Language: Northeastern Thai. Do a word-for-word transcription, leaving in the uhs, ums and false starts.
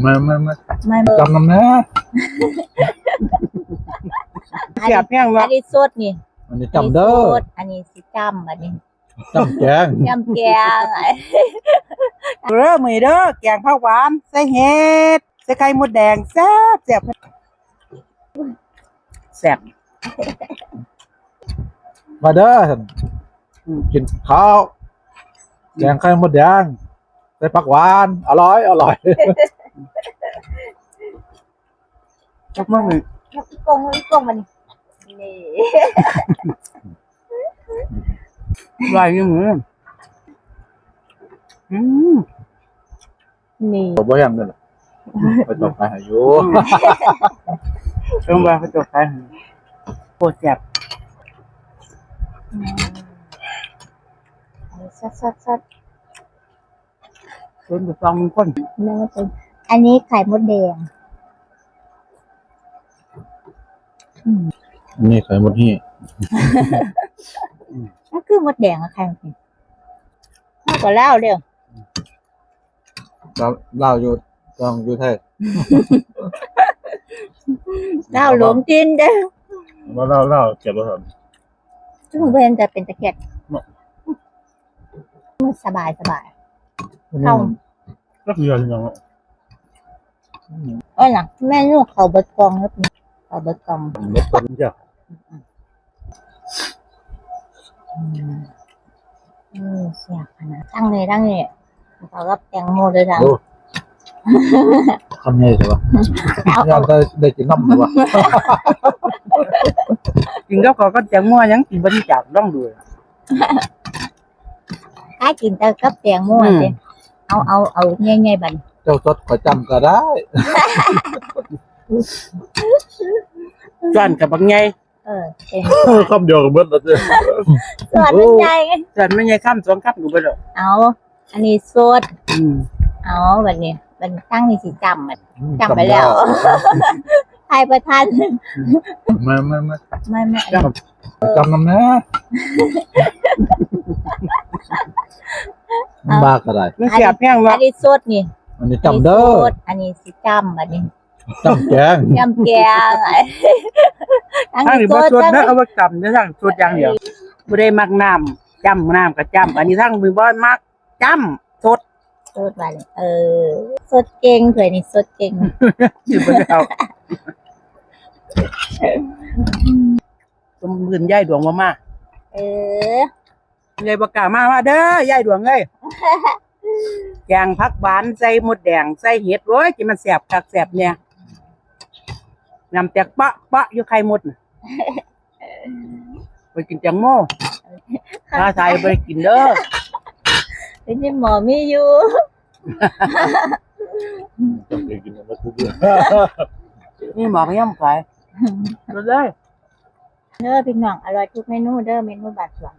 มามามา ไม่ จำนำนะ แซ่บแฮงเนาะ อันนี้สดนี่ อันนี้จำเด้อ อันนี้สด อันนี้สิจำ อันนี้จำแกง จำแกง เด้อ มื้อนี้เด้อ แกงผักหวาน ใส่เห็ด ใส่ไข่มดแดง แซ่บแซ่บ แซ่บ มาเด้อ อืม กินข้าว แกงไข่มดแดง ใส่ผักหวาน อร่อย อร่อย จักมื้อนี่ อีกง อีกง มันนี่ อร่อยอยู่มื้อ อืม นี่ บ่แห้งเด้อล่ะ ไปต่อไปหาอยู่ อืม เอิ้นว่าไปต่อไปหา โคตรแซ่บ อืม อันนี้สัดๆๆ เพิ่นไปฟังคน แม่ว่าเป็น อันนี้ไข่มดแดง อืม นี่ไข่มดนี่ มันคือมดแดงอะ ไข่มดแดง มันก็ลาวเด้อ ลาว ลาวอยู่ ลาวอยู่ไทย ลาวหลงถิ่นเด้อ ว่าลาว ลาวเจ็บบ่ครับ ซึ่งเพิ่นจะเป็นตะเข็ด เนาะ มันสบายสบาย อืม เข้า ก็คือยัง เอ้ยล่ะ แม่ลูกเขาเบิดกล่องแล้ว เขาเบิดกล่อง เบิดกล่องจ้ะ อืม อืม แซ่บขนาด ตั้งเลย ตั้งเลย เขากับแตงโมเลยค่ะ โอ้ คำใหญ่สิวะ เอา ย่านได้ ได้กินน้ำสิวะ กินกับข้าวกับแตงโมยังกินบ่ได้จาก ลองดู ถ้ากินแต่กับแตงโม อืม สิ เอา เอา เอาใหญ่ๆ บัดนี้ เจ้าสดขอจำก็ได้ ช้อนกับบักใหญ่ เออ เออ คำเดียวกันเบิดแล้วเจ้ ช้อนมันใหญ่ไง ช้อนมันใหญ่ คำสองคำก็เบิดแล้ว เอา อันนี้สด อืม เอา บัดนี้ บัดนี้ตั้งนี่สิจำอะ อืม จำไปแล้ว จำแล้ว ไทยประทาน มามามา ไม่ ไม่ จำ จำนำนะ เอา บ้าก็ได้ มันแซ่บแฮงเนาะ อันนี้สดนี่ อันนี้จำเด้อ อันนี้สด อันนี้สิจำ อันนี้ จำแกง จำแกง อันนี้บ่สดนะ เอาไว้จำเด้อ สดอย่างเดียว ผู้ใดมักน้ำ จำน้ำก็จำ อันนี้ทั้งมือบ่มัก จำ สด สดไปเลย เออ สดเก่ง ถ้วยนี้สดเก่ง อยู่บ่ได้เอา สมมื้อยายดวงบ่มา เออ ยายบ่กล้ามา มาเด้อ ยายดวงเอ้ย แกงผักหวานใส่มดแดง ใส่เห็ด โอ้ย สิมันแซ่บคักแซ่บแน่ น้ำแตกเปาะเปาะอยู่ไข่มดน่ะ ไปกินแตงโม ถ้าใส่บ่ได้กินเด้อ เป็นที่หมอมีอยู่ ต้องไปกินมาทุกเดือน นี่หมอก็ยังขาย มาเลย เด้อพี่น้อง อร่อยทุกเมนูเด้อ เมนูบ้านสวน